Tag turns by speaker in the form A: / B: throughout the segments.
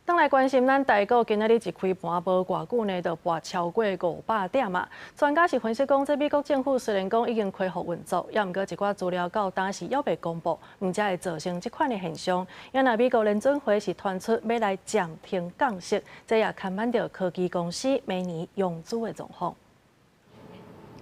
A: 轉來關心咱台股今仔日一開盤無偌久呢，就跋超過500點啊！專家是分析講，這美國政府雖然講已經恢復運作，也毋過一寡資料到今時猶未公布，毋才會造成這款的現象。啊若美國聯準會是傳出欲來暫停降息，這也牽絆著科技公司明年融資的狀況。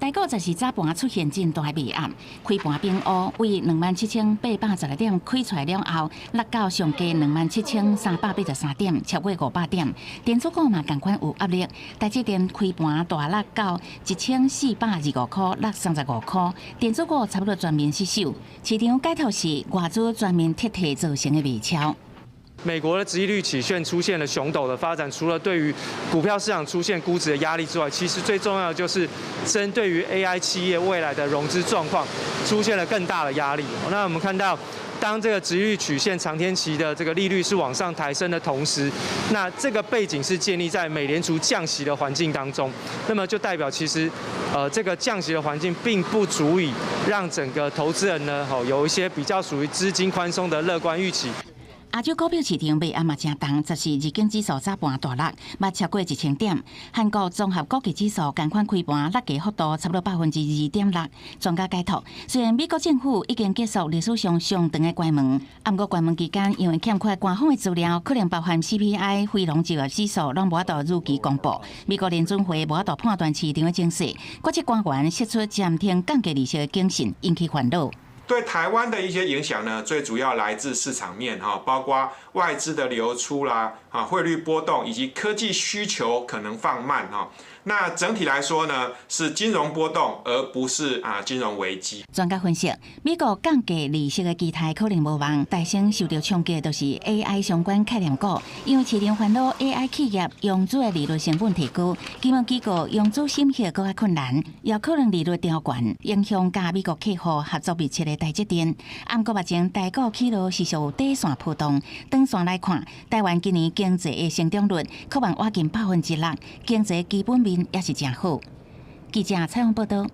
B: 台股十四早盤出現真大賣壓，開盤平烏為27,816點開出來了後，落到上低27,383點，超過500點。電子股嘛仝款有壓力，台積電開盤大落到1425塊，落35塊。電子股差不多全面失守，市場解讀是外資全面撤退造成的賣超。
C: 美國的殖利率曲線出現了熊斗的發展，除了對於股票市場出現估值的壓力之外，其實最重要的就是針對於 AI 企業未來的融資狀況出現了更大的壓力。那我們看到，當這個殖利率曲線長天期的這個利率是往上抬升的同時，那這個背景是建立在美聯儲降息的環境當中，那麼就代表其實，這個降息的環境並不足以讓整個投資人呢，有一些比較屬於資金寬鬆的樂觀預期。
B: 亞洲股票市場賣壓嘛誠重，十四日經指數早盤大落，捌超過1000點。韓國綜合國際指數仝款開盤落價幅度差不多2.6%。專家解讀，雖然美國政府已經結束歷史上上長的關門，毋過關門期間因為欠缺官方的資料，可能包含 CPI、非農就業指數攏無法度如期公布。美國聯準會無法度判斷市場的情勢，決策官員釋出暫停降低利息的警訊，引起煩惱。
D: 對台灣的一些影響呢，最主要來自市場面哈，包括外資的流出啦，啊匯率波動以及科技需求可能放慢哈。那整體來說呢，是金融波動，而不是金融危機。
B: 專家分析，美國降低利息的期待可能無望，但先受到衝擊就是 AI 相關概念股，因為市場煩惱 AI 企業融資的利率成本提高，金融機構融資審核閣較困難，也可能利率調懸，影響佮美國客戶合作密切的台積電。毋過目前台股起落是屬短線波動，長線來看，台灣今年經濟的成長率可望倚近6%，經濟基本面也是誠好。記者採訪報道。